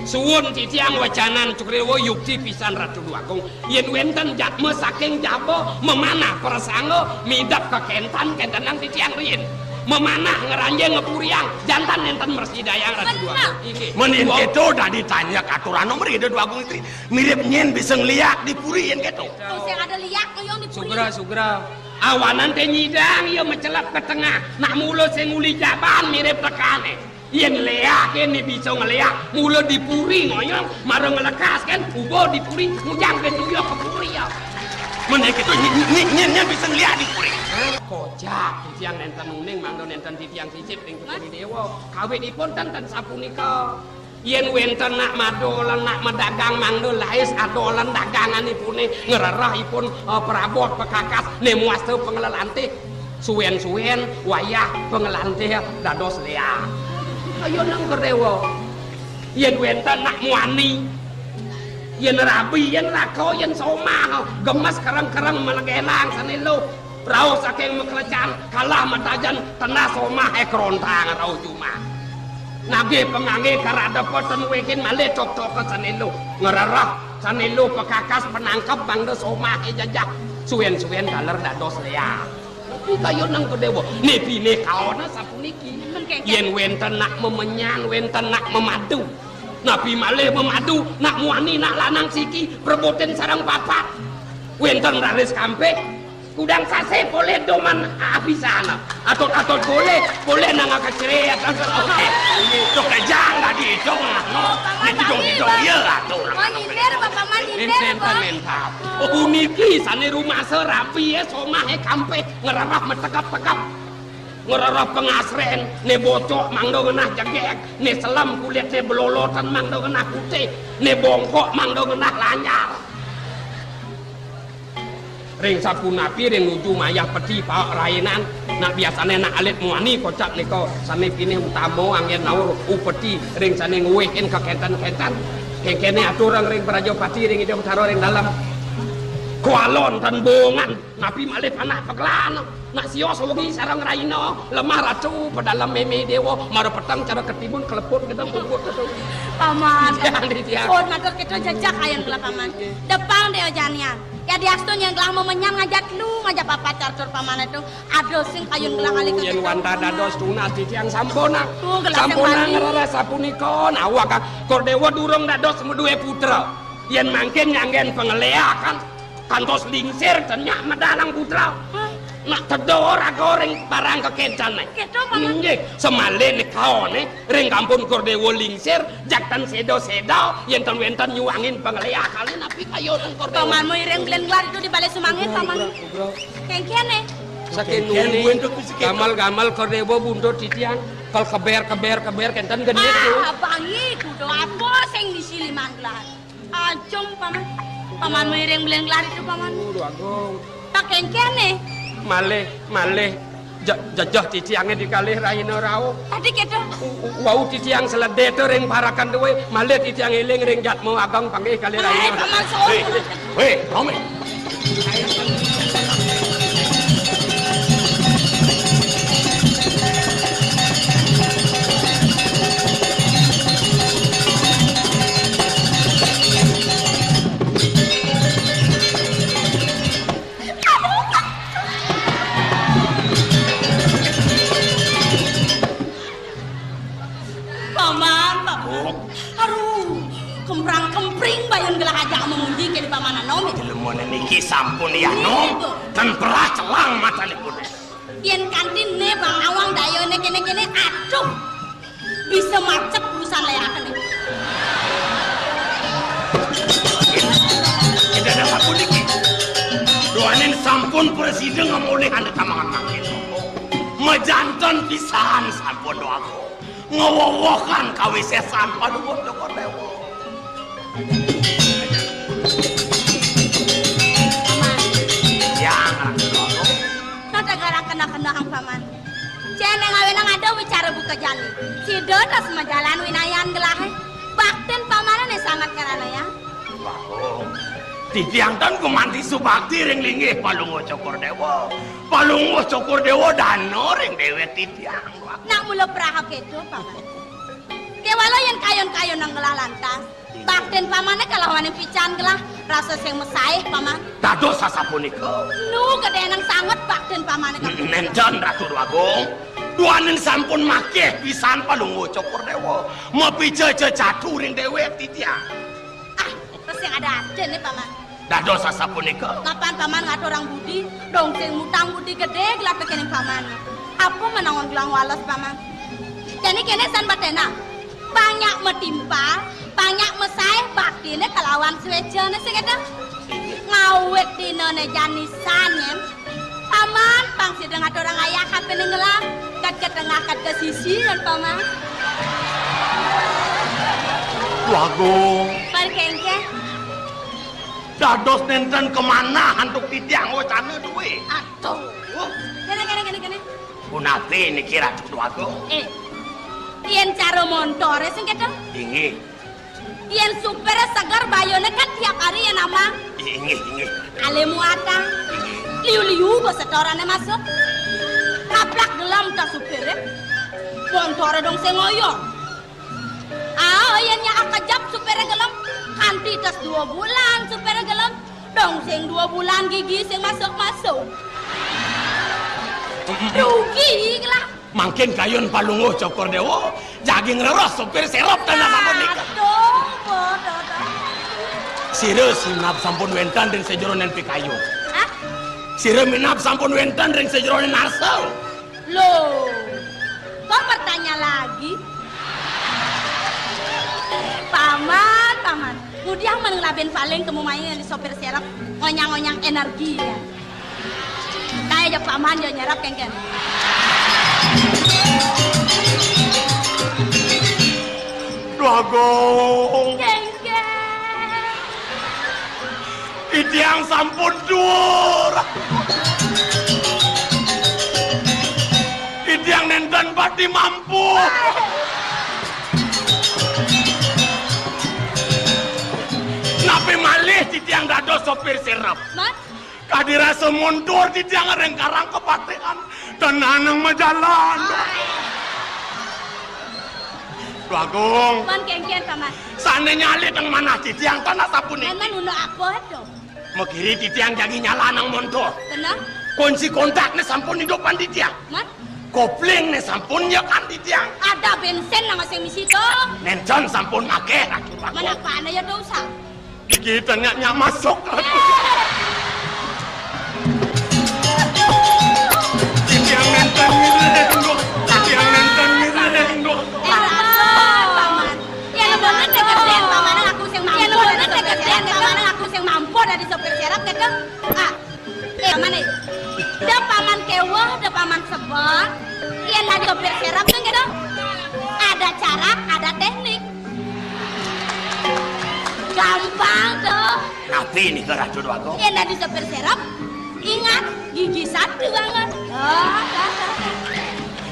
Suwun titiang wecanan Cukriwa yukti pisan Ratu Dwagung. Yen wenten jatma saking jaba memanah prasangga midep kekentan kentenang titiang riin. Memanah ngranjing ngepuriang jantan nenten mresidayang Ratu Dwagung. Inggih. Menin keto dadi tanyek aturana mrida Dwagung Istri. Mirip nyen bisa ngliak di puri yen keto. Tuh sing ada liak ngoyong di puri. Sugra, sugra. Awanan te nyidang ya mecelep ke tengah. Nak mula sing uli jaban mirip tekane. Yen leak kene bisa ngleak, mula di puri ngoyong, mara nglekas kan, uba di puri, ngujang ke tuyok ke puri ya. Menek itu nyen nyen nyen bisa ngleak di puri. Kocak, titiang nenten uning, mangda nenten titiang sisip ring Kebun Dewa. Kawit ipun ten ten sapunika. Yen wenten nak madolan, nak medagang, mangda lais adolan daganganipune, ngrereh ipun, eh, perabot, pekakas, ne muasta pengelelantih. Suwen-suwen wayah pengelantih dados leak. Kayun nang Dewa. Yen wenten nak muani, yen rabi, yen raka, yen somah, gemes kereng-kereng melegelang sane luh. Rauh saking maklecan, kalah matajen tenah somah e kerontang rauh jumah. Nagih pangangge karadepa ten wekin malih tok-toka sane luh. Ngrereh sane luh pekakas penangkep mangda somah e jejeh. Suwen-suwen taler dados leak. Tapi kayun nang Dewa, ne bine kaona sapuniki. Yen wenten nak memenyan, wenten nak memadu. Napi malih memadu, nak muani, nak lanang siki, prebutin sareng papat. Wenten raris kampik, kudang sasih polih doman abisan. Atut-atut polih, polih nang kecret. Itu kejang tadi itu, no. Ini didong-didong, iya, atur. Oh, nyindir, Bapak mah nyindir, Bapak. Puniki sane rumasa rabi ya, somah e kampik, ngrereh metekep-tekep. Ngrereh pengasren, ne bocok mangda ngenah jegeg, ne selem kulit ne belolotan mangda ngenah putih, ne bongkok mangda ngenah lanyar. Ring sapunapi ring nuju mayah peti paek rainan, nak biasane nak alit muani kocap nika sane pinih utama anggen naur upeti ring sane nguwihin kakenten-kenten. Kengkene aturang ring Prajapati ring Ida Betara ring dalem. Kualon tan bongan. Napi malih panah pegelan, nak sios wengi sareng raina, lemah ratu, pedalem meme dewa, mara peteng cara ketimun, keleput gedeng, puput gedeng. Paman. Jangan ditiang. Pun matur kita jejak ayang gelah paman. Depang deo janian. Ya diastun yang gelah memenyan ngajak lu, ngajak papat carcur paman itu. Aduh sing kayun gelah kali. Yen wantah dados tunas titiang sampuna. Tuh, gelah sing sampuna mani. Ngrereh sapunika, nawak Kor Dewa durung dados medue putra. Yen mangkin nyanggen pangeleakan. Kantos lingsir ten nyak medalang putra. Hah? Nak tedha raga ring barang kekencane. Keto, Paman. Inggih, semale nekaone ring kampun Kor Dewa lingsir, jak ten seda-seda, yen ten wenten nyuwangin pangeleakane napi kayun Kor Dewa. Paman mau iring belen gelar itu di balai sumangin, Paman. Kengkene. Saking nuli gamal-gamal Kor Dewa buntut titiang, kal keber, keber, keber, kenten genit. Ah, tuh. Abangi kudu apa sing disiliman gelar. Ajeng, Paman. Paman miring belen gelar itu, Paman. Waduh, Agung. Tak kengkene. Malih, malih. Je-, jejeh titiange di kalih raina rauh. Tadi kita. U-, u-, wau titiang seledeta ring parakan duwe, malih titiang eling ring jatma ageng panggih kalih raina. Eh, Paman, so. Hei, hei, Romi. Paman, Paman. Oh. Aduh, kemprang-kempring bayun gelah ajak menguji ke di Paman Anom. Jelemone niki sampun ya, Nom. Iya, Bu. Ten perah celang matanipun. Yen kanti ne Bang Awang dayane kene-kene, aduh. Bisa macet urusan layakane. Tidak ada sampun niki. Doanin sampun presiden ngemulih anda tamangan mangkin. Mejanten pisan sampun doaku. Ngewowohan kawisesan panuwun Joko Dewa. Yang Ratu Dwagung. Nah, Tegarang kena-kena ang paman. Cén ning awinang ada wicara buka jani. Sida tas majalan winayan gelahe. Baktin pamane né sanget karana ya. Bagong. Titiang tan gumanti subakti ring linggih Palungguh Cokor Déwa. Palungguh Cokor Déwa dana ring déwék titiang. Nak mula praha kéto, Paman. Kéwala yén kayun-kayun nang gelah lantas. Baktin pamane kalawaning pican gelah rasa sing masaih, Paman. Dados sasapunika. Nu gedénang sanget baktin pamane ka N-, nénten, Ratu Déwagung. Duaning sampun makeh pisan Palungguh Cokor Déwa. Mapica cecadu ring déwék titiang. Ah, terus sing ada-ada né, Paman. Dados sasapunika. Mapan Paman ngaturang budi, dong sing mutang budi gedé gelah tekening Paman. Apa menawa gelah wales, Paman? Jani kéné san batena. Pang nyak matimpal, pang nyak masaih baktiné kalawan suécané sing kéto. Ngawit dinané jani san nyén. Paman, pang sida ngaturang ayah kapining gelah, kat ka tengah, kat ka sisi, nyén Paman. Wagung. Paman kéngkén. Dados nénten kamanah antuk titiang wacana duwé. Aduh. Kéné, kéné, kéné, kéné. Punapi niki, Ratu Déwagung? Eh, yén cara montoré sing kéto? Inggih. Yén supiré seger, bayuné kan tiap hari yén amang. Inggih, inggih. Alé muatan. Inggih. Liu-liu ba setorané masuk. Kaplak gelem tas supiré. Montoré dong sing ngoyong. Ah, yén nyak kejep supiré gelem, kanti tas dua bulan supiré gelem, dong sing dua bulan gigi sing masuk-masuk. Rugi lah. Mangkin kayun Palungguh Cokor Déwa, jagi ngreres supir sérep tan sapunika. Aduh, bodoh, bodoh. Sira minab sampun wénten ring sajeroning pikayun. Hah? Sira minab sampun wénten ring sajeroning narsa. Loh, kok bertanya lagi? Paman, Paman, ngudiang men ngelabin paling temu main di sopir serep, ngonyang-ngonyang energi ya. Kayak aja Paman dia nyerap kengken. Dagong. Kengken. Titiang sampun duur. Titiang nénten pati mampu. Napi malih titiang dados sopir serep? Mat? Kadi rasa mundur titiang ring karang kapatihan. Tenanang majalan. Bagong. Man kengken, Paman. Sané nyalitang manah titiang tan sapunika. Man, man, unda apa to? Makiri titiang jagi nyalanang montor. Kenah? Kunci kontakné sampun idupan titiang. Man? Koplingné sampun nyekan titiang. Ada bensin nang sing misi to? Nénten sampun maké, Ratu Bagong. Mana apa ana ya dosa? Iki tengah nyak masuk. Titiang nénten ngiring, Dok. Titiang nénten ngiring, Dok. Eh, Paman, Paman. Yén bener dadi gedén, Paman, aku sing mampu. Yén bener dadi gedén, Paman, aku sing mampu dadi sopir serep, kéto. Ah, eh, Paman, eh. Da Paman kéweh, da Paman sebet. Yén dadi sopir serep, kéto. Ada cara, ada teknik. Gampang to. Napi nika, Ratu Déwagung? Yén dadi sopir serep, ingat, gigi satu angon. Oh, dah, dah, dah.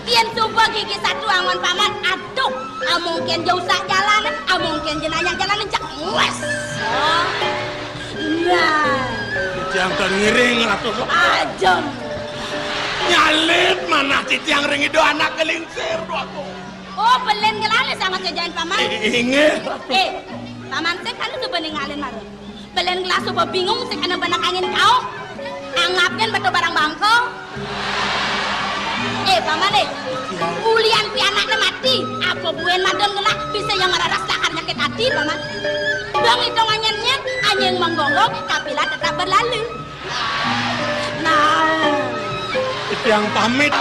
Yén suba gigi satu angon Paman, aduh, amongkén ja usak jalan, amongkén ja nanya jalan, cek wes. Oh. Nah. Titiang tan ngiring, Ratu. Ajem. Nyalit manah titiang ring Ida Anak Kelingsir, Déwagung. Oh, belén gelah sanget ngejain Paman. I-, inggih. Eh, Paman sing kan suba ningalin mara. Belén gelah suba bingung sing kena benek angin kauh. Anggapin betul barang bangko. Eh, Paman, eh. Ulian pianakné mati, apa buin madon gelah bisa yang mararas sakar nyakit hati, Paman. Dong itu nganyén-nyén, anyeng menggonggong, kafilah tetap berlalu. Nah. Titiang pamit.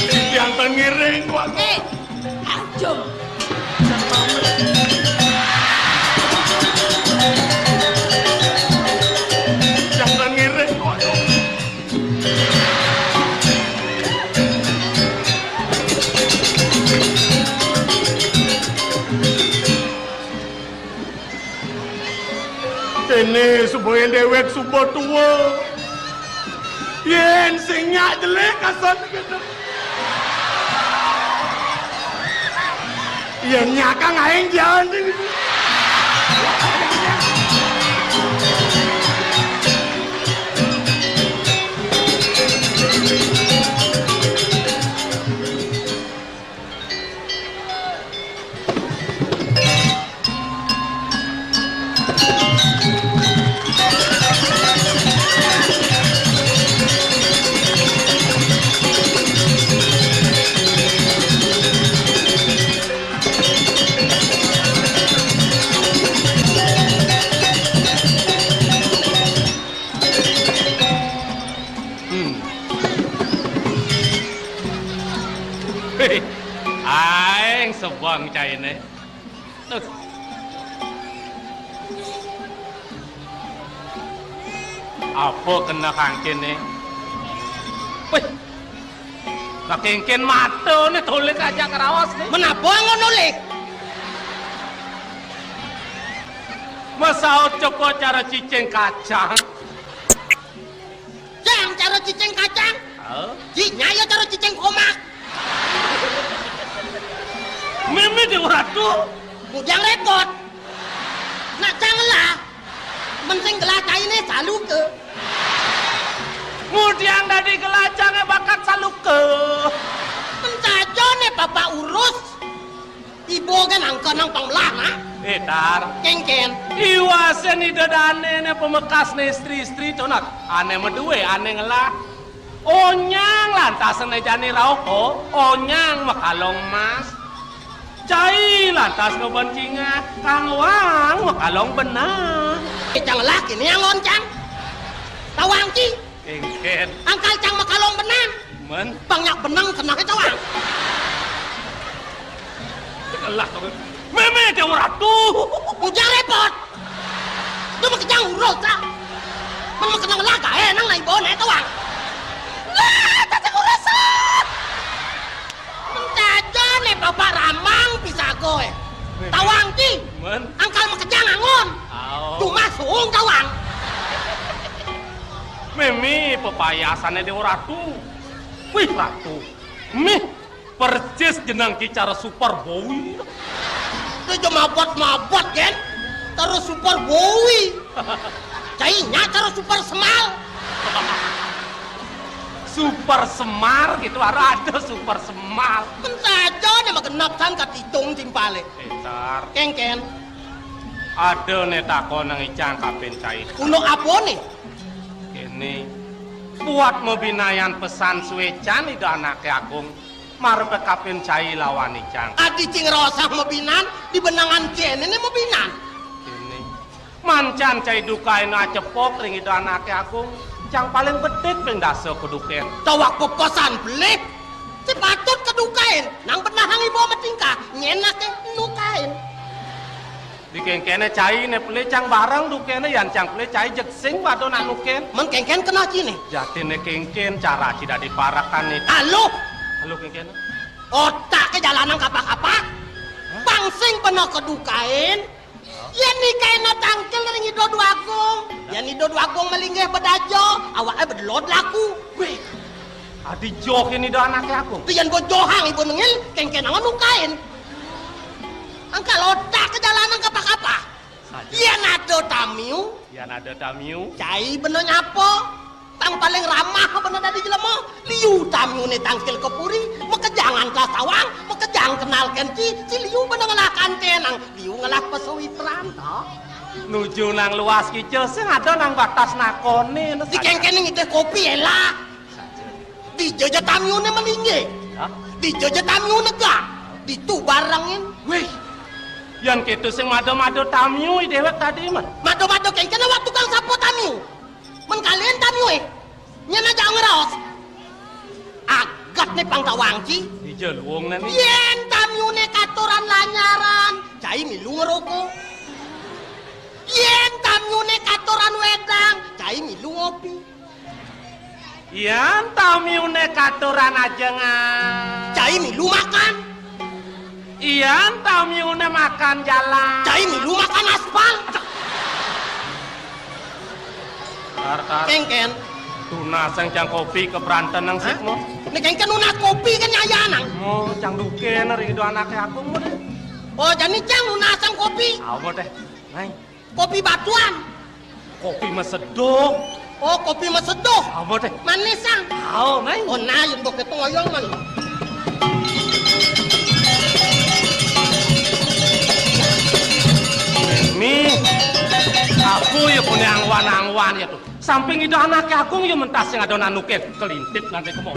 Titiang tan ngiring, Pak. Eh, aduh. Titiang tan ngiring, Pak. Kéné suba Yén déwék suba tua. Yén sing nyak jelek asan gedé. Yén nyak kang aéng jalan. Hmm. Héh, aéng sebeng cainé. Tuh. Apa kena kangkiné? Wéh. Lah kéngkén matané tulik aja keraos né. Menapa ngono, Lik? Masaut cepot cara cicing kacang. Cang, cara cicing kacang. Hah? Ji, nyai cara cicing komak. Mémé Déwa Ratu. Bujang répot. Nak cang lah. Men sing gelah cainé saluka. Ngudiang dadi gelah cangé bakat saluka. Men sajané bapak urus. Ibu kan angka nang pangmelah, nah. Eh, Tar. Kéngkén. Iwasé Ida Dané né pamekasné istri-istri to, Nat. Ané madué, ané ngelah. Onyang lantas né jani rauh, oh. Onyang makalong emas. Cai lantas ngeben cingak, Kang Wang makalong benang. Cang laki ni angon cang. Tawang ci. Éngkén. Angkal cang makalong benang. Men. Bang nyak benang kena ke tawang. Telah to. Mémé Déwa Ratu. Ujang répot. Tu makejang urus lah. Men makejang lah gaé nang nai bone tawang. Lah, tadi urus. Mencaja né bapak ramang pisago, eh. Tawang ki. Men. Angkal makejang angon. Au. Cuma suung tawang. Mémé pepayasané Déwa Ratu. Wih, Ratu. Mih, persis jeneng ki cara Super Boy. Itu aja mabot-mabot, Gen. Terus Super Boy. Cai nya cara Super Semal. Super Semar gitu, ada, ada Super Semal. Kan saja né magenep san katitung timpalé. Pinter. Kéngkén. Ada né takon nang icang kapin cai. Kuno apa né? Kéné. Buat mabinayan pesan suécan Ida Anaké Agung. Marep kapin cai lawan icang. Adi cing rosang mabinan, di benangan kéné né mabinan. Kéné. Mancan cai dukain acepok ring Ida Anaké Agung. Cang paling bedik ping dasa kedukén. Tawak pepesan beli. Ci patut kedukain. Nang benahang ibu matingkah. Nyén aké nukain. Di kéngkéné cai né pelih cang bareng dukéné, yan cang pelih cai jeg sing pada nak nukén. Men kéngkén kena ci né. Jatiné kéngkén cara ci dadi parekan né. Aluh. Aluh kéngkén. Otak ké jalanang kapah-kapah. Pang sing pena kedukain. Yén nikaina tangkil ring Ida Dwagung. Yén Ida Dwagung malinggih bedaja, awaké bedelod laku. Wéh. Adi joh ini Ida Anaké Agung. Ti yén bojohang ibu nengil, kéngkén angon nukain. Angkal otak ké jalanang kapah-kapah. Saja. Yén ada tamiu. Yén ada tamiu. Cai bena nyapa. Tang paling ramah bena dadi jelema. Liu tamiuné tangkil ka puri, makejangan ka sawang, makejang kenal kén ci, ci liu bena ngelah kanténang, liu ngelah pasawitran, to. Nuju nang luas kica, sing ada nang batas nakoné, né. Di saja. Kéngkén ngidih kopi, élah. Saja. Dija ja tamiuné malinggih. Hah? Dija ja tamiuné gak. Ditu barengin. Wéh. Yan kéto sing mada-mada tamiu i déwék tadi, men. Mada-mada kéngkén awak tukang sapa tamiu. Men kalian tamiué. Nyén aja ngraos. Agat né pang tawang ci. Dija luung né né. Yén tamiuné katuran lanyaran, cai milu ngroko. Yén tamiuné katuran wédang, cai milu ngopi. Yan tamiuné katuran ajengan. Cai milu makan. Yan tamiuné makan jalan. Cai milu makan aspal. Kar, kar. Kéngkén. Tunas cang kopi ka branten nang. Hah? Sik mo. Né kéngkén nunas kopi kan nyayanang. Mo, cang dukéna ring Ida Anaké Agung mo dé. Oh, jani cang nunas cang kopi. Apa dé? Nai. Kopi batuan. Kopi maseduh. Oh, kopi maseduh. Apa dé? Manis, ah. Ao, nai. Oh, nah, yén begitu ngoyong, man. Ini aku ya punya angwan-angwan ya tuh. Samping Ida Anaké Agung ya mentas sing ada nanuké kelintit nanti kemo.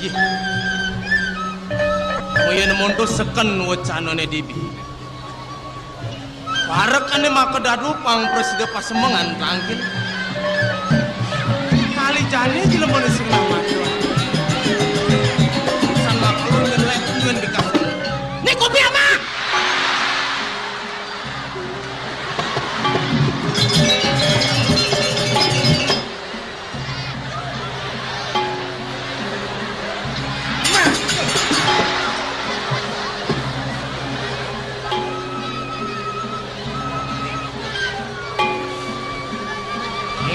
Yéh. Moyén monto seken wacanané dibi. Parekané maka dadu pang prasida pasemengan tangkil. Kali jani jelemané sing lamar. San maklum ngelek tuan di kasur. Né kopi ama.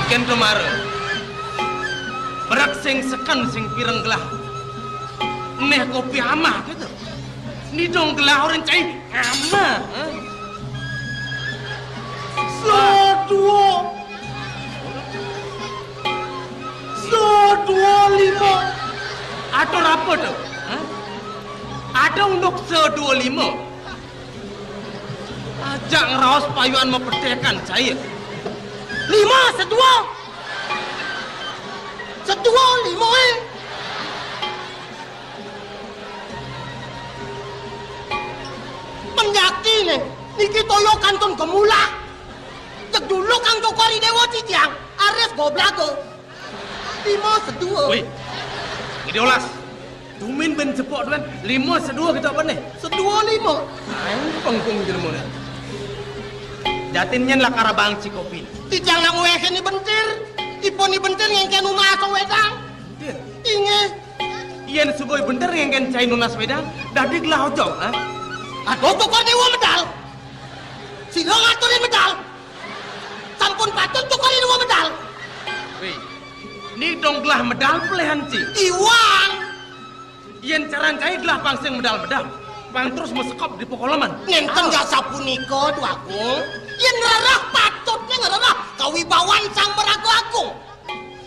Mungkin kemarin berak sing seken sing pireng gelah. Neh kopi amah gitu. Ni dong gelah orang cai amah. Hah? Seduo. Seduo lima. Atur apa tuh? Hah? Ada unduk seduo lima. Ajak ngeraos payuan mapetekan saya. Lima seduo. Seduo lima, eh. Penjati né, niki toya kantun gemulah. Cek dulu Kang Cokor I Déwa titiang, ares goblaga. Lima seduo. Woi, Gedé Olas, tumin ben jebok tuan, lima seduo gitu apa nih? Seduo lima. Aing pengkung jelemané. Jatin nyén lakar abang cikopi. Titiang nak ngwéhin I Bentir. Ipun I Bentir ngéngkén nunas wédang. Bentir? Inggih. Yén suba I Bentir ngéngkén cai nunas wédang, dadi gelah ojog, ha? Aduh, Cokor I Déwa medal. Sira ngaturin medal. Sampun patut Cokor I Déwa medal. Wéh, ni dong gelah medal peléhan ci. Iwang. Yén caran cai gelah pang sing medal-medal, pang terus masekop di pakoleman. Nénten. Ah. Yak sapunika, Dwagung. Yén ngrereh patutné ngrereh kawibawan Sang Maraga Agung.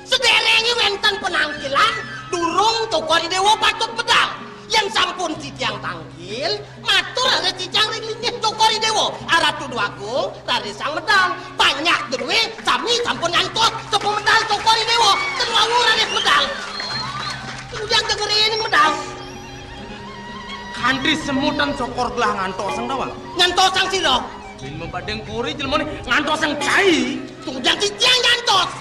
Sadéréngé wénten panangkilan, durung Cokor I Déwa patut medal. Yén sampun titiang tangkil, matur ring titiang ring linggih Cokor I Déwa. Aratu Dwagung raris sang medal. Panjak druwé sami sampun nyantos sepamedal Cokor I Déwa. Ten wau raris medal. Kemudian kegerining medal. Kanti semutan Cokor gelah ngantosang dawang. Nyantosang sira. Bin mabadeng kori jelemané ngantosang cai. Tunggang titiang nyantos.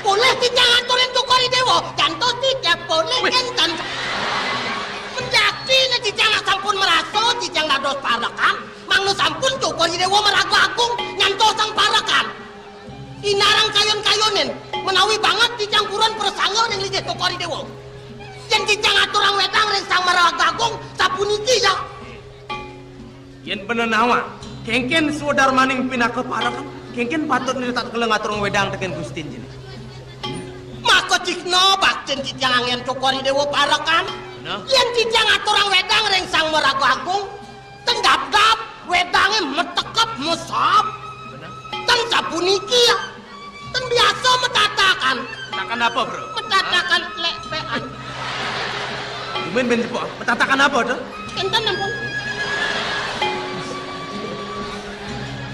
Polih titiang aturin Cokor I Déwa, nyantos titiang polih. Wéh. Kénten. Menjati né titiang nak sampun merasa titiang dados parekan, mangda sampun Cokor I Déwa Maraga Agung nyantosang parekan. Inarang kayun-kayunin, menawi banget titiang purun prasangga ring linggih Cokor I Déwa. Yén titiang aturang wédang ring Sang Maraga Agung, sapuniki ya. Yén bener nawang, kénkén swadarmaning pinaka parekan, kénkén patut nirtat kala ngaturang wédang tekén Gustin jani. Maka cihna baktin titiang anggén Cokor I Déwa parekan. Nah. Yén titiang aturang wédang ring Sang Maraga Agung, ten dapdap, wédangé matekep, masap. Bener. Ten sapuniki ya. Ten biasa matatakan. Tatakan apa, Bro? Matatakan lék-pékan. Tumin bin jebok. Matatakan apa to? Kénten ampun.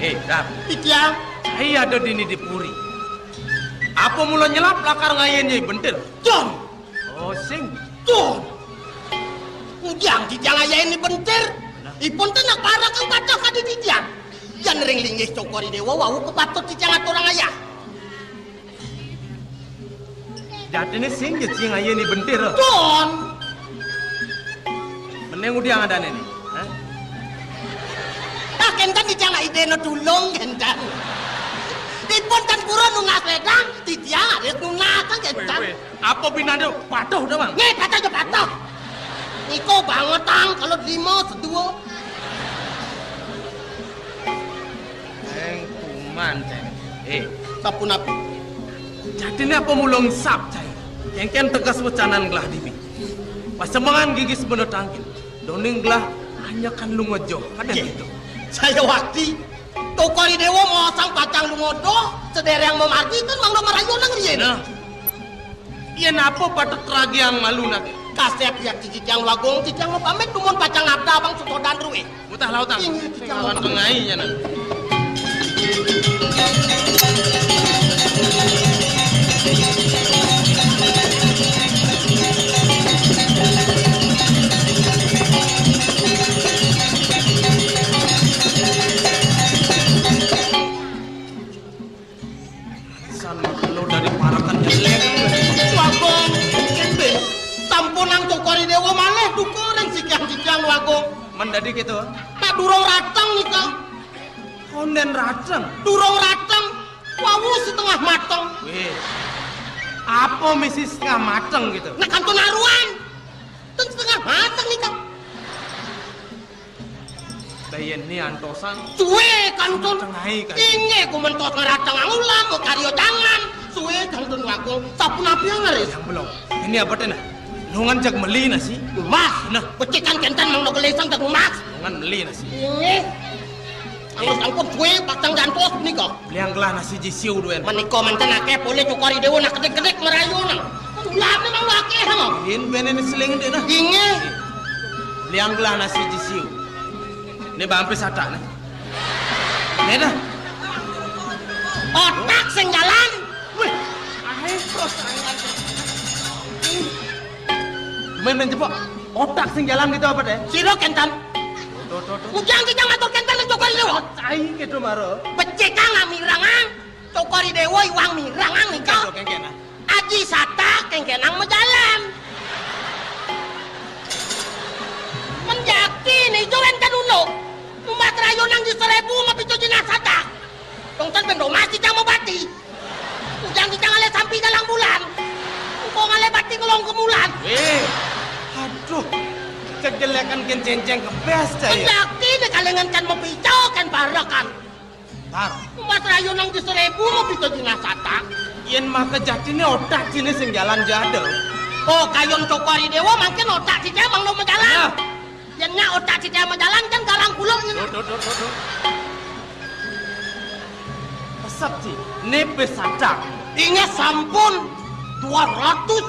Eh, Dap. Titiang. Ai ada dini di puri. Apa mula nyelap lakar ngayahin Nyai Bentir? Don! Oh, sing. Don! Ujang titiang ngayahin Nyai Bentir. Ipun ten nak parekan patuh kadi titiang. Yan ring linggih Cokor I Dewa wau kapatut titiang aturang ayah. Jatine sing ja sing ngayahin Nyai Bentir. Don. Mending udiang adane ne. Hah? Ah, kenten titiang idene tulung kenten. Ipun ten pura nunas ledang, titiang harus nunas kenten. Weh, weh. Apa binane patuh to, Bang? Nggih, patuh ja patuh. Niku bangetang kalau lima sedua. Ceng, kuman, Ceng. Eh, sapunapi? Jatine apa mula ngesap, Cai? Kengken teges wecanan gelah dibi. Pasemengan gigis bena tangkil. Doning gelah anyakan lunga joh. Kadang gitu. Saya wakti. Cokor I Dewa mosang pacang lunga doh, sedereng mamargi kan mangda marayu nang riyin. Nah. Yen apa patut ragiang malu nake? Kasep ya titiang Wagung, titiang mapamit dumun pacang abda abang sutodan ruwe. Mutah lautang. Inggih, titiang lawan mapamit. Pengai ya, nah. San mengkelo dari parekan jelek. Wagung, kembe. Sampunang Cokor I Dewa malih duka ring sikian titiang Wagung. Men dadi gitu. Tak durung rateng nika. Konden rateng. Durung rateng. Wau setengah mateng. Weh. Apa misi setengah mateng gitu? Nah, kantun aruan. Ten setengah mateng nika. Bayan ni antosan. Suwe kantun. Tengai kan. Inggih ku mentos ngerateng angulam, karya tangan. Suwe kantun wakung. Sapunapi ngaris? Yang belum. Ini apa teh, nah? Nungan jak meli nasi. Mas, nah, pecikan kenten mangda gelesang teng mas. Nungan meli nasi. Inggih. Angus angkut suwe pacang jantos nika. Beliang gelah nasi jisiu duen. Menika manten akeh polih Cokor I Dewa nak kedik-kedik merayu nang. Ulahne mang akeh, mang. Yen benen seling dek nah. Inggih. Beliang gelah nasi jisiu. Ini bampe satak nih. Ini dah. Otak sing jalan. Wih, ae terus. Main-main jebok. Otak sing jalan gitu apa deh? Sira kenten. Tuh, tuh, tuh. Ujang kita ngatur kenten nang Cokor I Dewa. Cai gitu maro. Becik kang mirangang. Cokor I Dewa iwang mirangang nika. Kengken, kengken, nah. Aji Satak kengkenang majalan. Menjaki nijo enten uno. Umat rayu nang di seribu mapicu jinah satak. Tongten bendo mati jang mabati. Ujang kita ngalih sampi dalang bulan. Engko ngalih bati ngelong ke mulan. Eh, aduh, kejelekan ken cenceng kebes cai. Menjaki ni kalengan kan mapicu kan barekan. Tar. Umat rayu nang di seribu mapicu jinah satak. Yen maka jatine otak sini sing jalan jadel. Oh, kayun Cokor I Dewa mangkin otak sida mangda majalan. Nah. Yen nyak otak sida majalan kan galang kuluk ngene. Tuh, tuh, tuh, tuh, tuh. Pesep, Ci. Nipe satak. Inggih sampun dua ratus.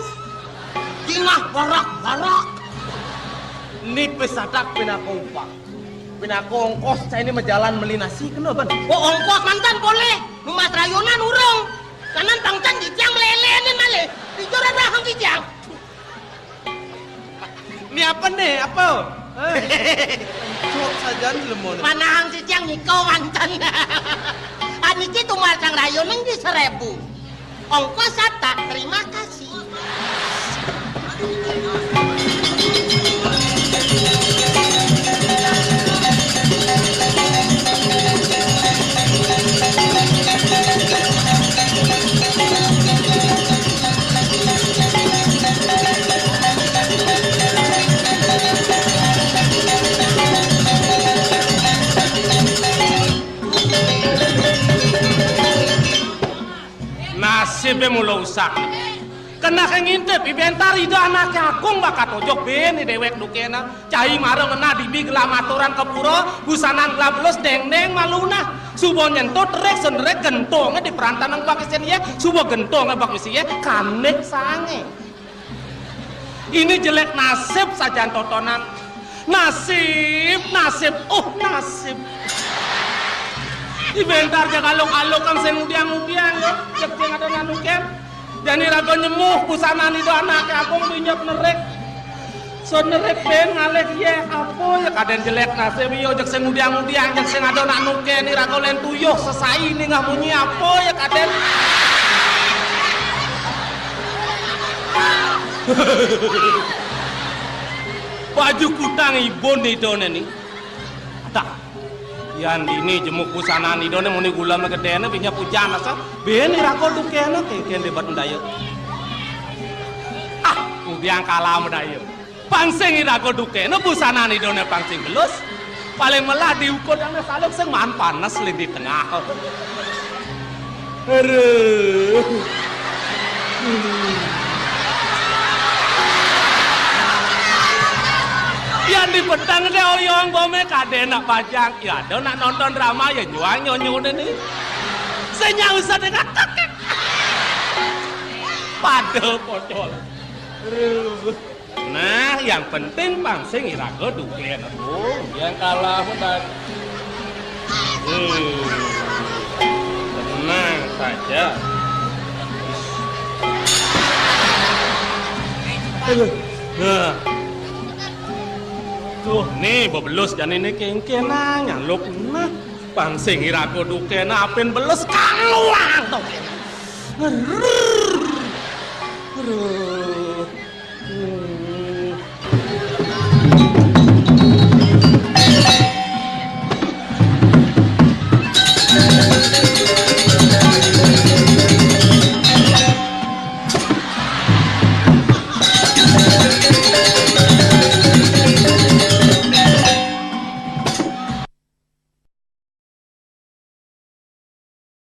Jinah barak-barak. Nipe satak pinaka upah. Pinaka ongkos cai ini majalan meli nasi kena, Ben. Oh, ongkos mantan boleh. Numas rayunan urung. Kanan pangtan titiang melelenin malih. Pijuran rahang titiang. Ini apa nih? Apa? Eh, cok sajan lemon. Manahang titiang niko mantan. Aniki tumas sang rayunan di seribu. Ongkos satak, terima kasih. Nasibe mula usak. Kena ke ngintip, ibentar ida anake agung bakat ojok ben dewek dukena. Cai mara ngena dibi gelah maturan ke pura, busanan gelah belus deng-deng malunah. Suba nyentuh terik senderik gentonge di perantanan bakis ye, suba gentonge bakis ye, kanek sange. Ini jelek nasib sajan totonan. Nasib, nasib, oh nasib. Di bentar jak aluk-aluk kan sing ngudiang-ngudiang ya. Jak sing ada nanuken. Jani raga nyemuh busanané Ida anaké agung dinyep nerik. Sun nerik ben ngalih yéh apa ya kadén jelék nasib ya jak sing ngudiang-ngudiang jak sing ada nak nuken raga lén tuyuh sesai ningah munyi apa ya kadén. Baju kutang ibun Idané ni. Adah. Yan dini jemuk busanané Idané muni gulama gedéné binya pujan asa. Ben iraga dukéna kéngkén débat ndaya. Ah, ngudiang kalah madaya. Pang sing iraga dukéna busanané Idané pang sing belus. Paling melah diukur yang saluk sing maan panas lén di tengah. Aduh. Yan di peteng dé oyong bomé kadén nak pajang. Ya ada nak nonton drama ya nyuang nyonyo dé ni. Sing nyausah dengan pada pocol. Aduh. Nah, yang penting pang sing iraga duké atuh. Yang kalah pun tadi. Hmm. Tenang saja. Aduh. Nah. Tuh, nih bebelus jani nih kéngkén nah nyaluk nah. Pang sing iraga duké nah apin belus kaluang to. Aduh.